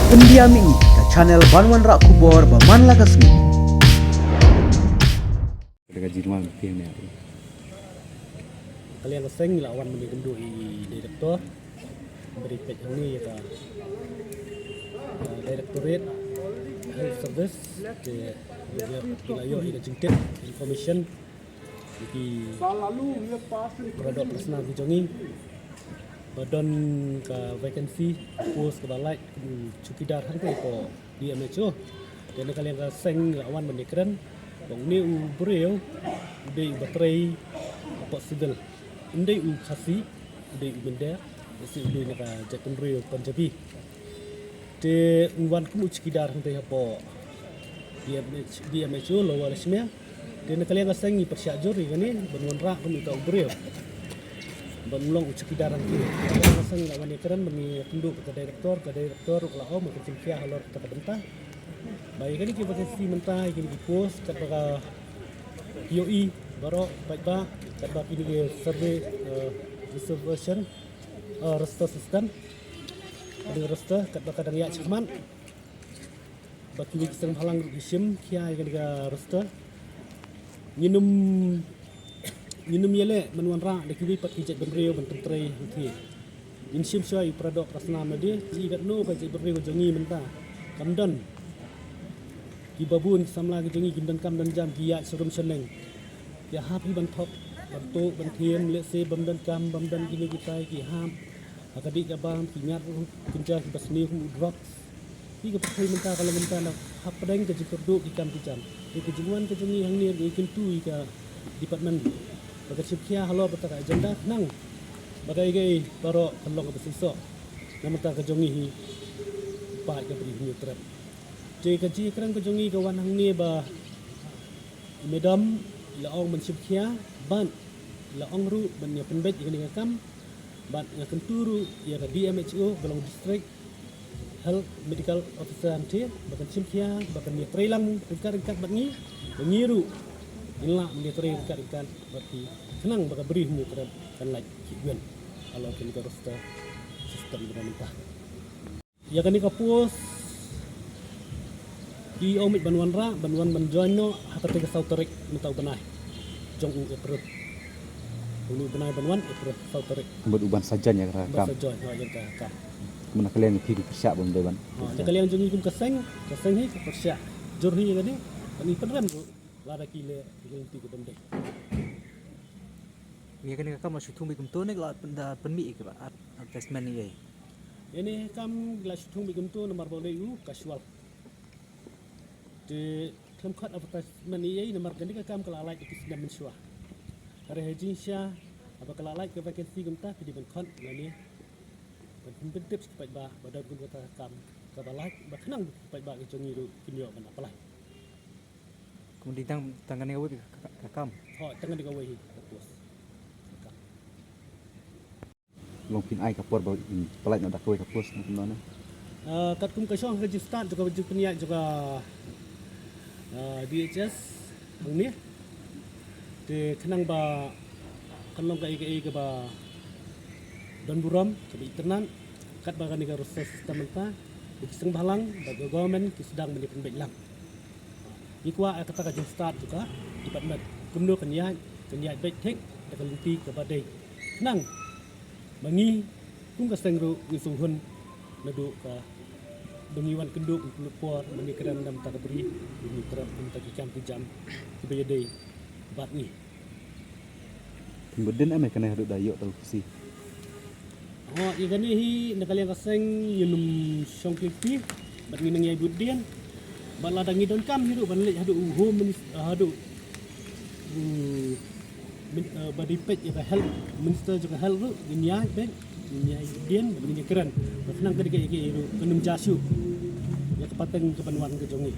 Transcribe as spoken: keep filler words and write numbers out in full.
Pyndiam ïa ka channel ban wanrah khubor ba man la ka sngi. Ka liang ka seng ngi la wan ban ïakynduh ïa i director. Bad i peit hangne ïa ka, uh, Directorate Health Service, te ïa ki la ïoh ïa ka jingtip information ïa ki para doh para snam ki jong ngi ba don ka vacancy post kaba lait kum u chowkidar hangtei hapoh D M H O. Te na ka liang ka seng la wan ban ïakren ba une u briew u dei uba trei hapoh civil, um dei u Khasi, u dei u Minder, lehse u dei na ka jaitbynriew Punjabi. Te u wan kum u chowkidar hangtei hapoh D M H, D M H O Lower Lashmer. Te na ka liang ka seng ngi pyrshah jur ïa kane ban wanrah kum ïa uta u briew ban long u chowkidar hangtei. Na ka liang ka seng ngi la wan ïakren ban ïakynduh bad ka director, ka director ruh ka la ong ba kan shim khia halor kata ka bynta. Ba ïa kane ki vacancy mynta, ïa kine ki post, katba ka P O E baroh, paidbah, katba kine ki survey, eh, reservation, eh, roster system, kane ka roster katba ka dang ïaid shakhmat, ba kiwei ki seng bhalang ruh ki shim khia ïa kane ka roster. Ngin ym, ngin ym ïaleh ban wanrah da kiwei pat ki jaitbynriew ban pyntrei hangtei. Ngin shim shuwa ïa u para doh para snam lade, ïa katno ka jaitbynriew ka jong ngi mynta kam don kiba bun ki samla ki jong ngi kim don kam don jam, ki ïaid sharum shaneng, ki hap hi ban thok ban tuh ban thiem, lehse bym don kam bym don kine kitai, ki hap ha ka dih ka bam, ki ngat ruh kynja kiba sniew kum u drugs. Te ka pyrthei mynta ka long kumta, na hapdeng ka jingkyrduh ki kam ki jam. Te ka jingwan ka jong ngi hangne ngi kyntu ïa ka department ba kan shim khia halor kata ka agenda, khnang ba kaei kaei baroh kan long kaba shisha. Na mynta ka jong ngi hi paid ka Bri Hynñiewtrep. Te ka jingkren ka jong ngi ka wan hangne ba i madam i la ong ban shim khia, bad i la ong ruh ban ïa pynbeit ïa kane ka kam, bad nga kyntu ruh ïa ka D M H O, ba long District Health Medical Officer hangtei, ba kan shim khia, ba kan ïatrei lang ryngkat ryngkat bad ngi, ba ngi ruh ngin lah ban ïatrei ryngkat ryngkat bad ki, khnang ba ka Bri Hynñiewtrep kan lait khihwin halor kane ka roster system kaba mynta. Ïa kane ka post ki ong beit ban wanrah, ban wan ban join noh ha kata ka saw tarik mynta u bnai jong u April. Une u bnai ban wan April, saw tarik. Bad u ban sa join ïa ka kam. Ban sa join, ha, ïa ka kam. Kumno na ka liang phi phi pyrshah ban dei ban. Ha, na ka liang jong ngi kum ka seng, ka seng hi ka pyrshah jur hi ïa kane, ban ïa pynrem ruh lada ki leh ïa ka lynti ka bym dei. Ïa kane ka kam la shu thung beit kumto ne la pyn-, da pynmih ïa ka advertisement ïa. Ïa kane ka kam la shu thung beit kumto namar ba u dei u casual. Te khlem khot advertisement ïa, namar kane ka kam ka la lait da ki snem mynshuwa. Hynrei ha jingshisha haba ka la lait ka vacancy kumta, phi dei ban khot lane ban pyntip sha ki paidbah ba don kum kata ka kam kaba lait, ba khnang ki paidbah ki jong ngi ruh kin ïoh ban apply. Kum dei tang, tang kane kawei ka, ka, ka kam. Hooid, tang kane kawei hi ka post. Ka kam. Long phin ai ka por ba in pynlait noh da kawei ka post na kumno ne? Ah, katkum ka shong ka jingstad jong ka jingpynïaid jong ka, ah, D H S hangne. Te khnang ba kan long kaei kaei kaba don burom, kaba itynnad, katba kane ka roster system mynta, ba ki seng bhalang bad ka government ki sdang ban ïa pynbeit lang. Ngi kwah ïa kata ka jingstad jong ka department kumno kan ïaid, kan ïaid beit thik da ka lynti kaba dei. Khnang ba ngi kum ka seng ruh ngi sngewhun naduh kaba ngi wan kynduh, ngi pynlut por ban ïakren na bynta ka Bri Hynñiewtrep, na bynta ki kam ki jam kiba ïadei bad ngi. Phin bud dien em ïa kane haduh da ïoh da u Khasi? Ho, ïa kane hi na ka liang ka seng ngin ym shong khlieh bad ngin nang ïai bud dien. Bad lada ngi donkam hi ruh ban leit haduh u Home Minister, haduh u min-, eh, ba dei peit ïa ka Health Minister jong ka Health ruh, ngin ïai bud, ngin ïai bud dien bad ngin ïakren. Bad khnang ka dei kaei kaei ruh kan ym jia shuh ïa ka pateng kaban wan ka jong ngi.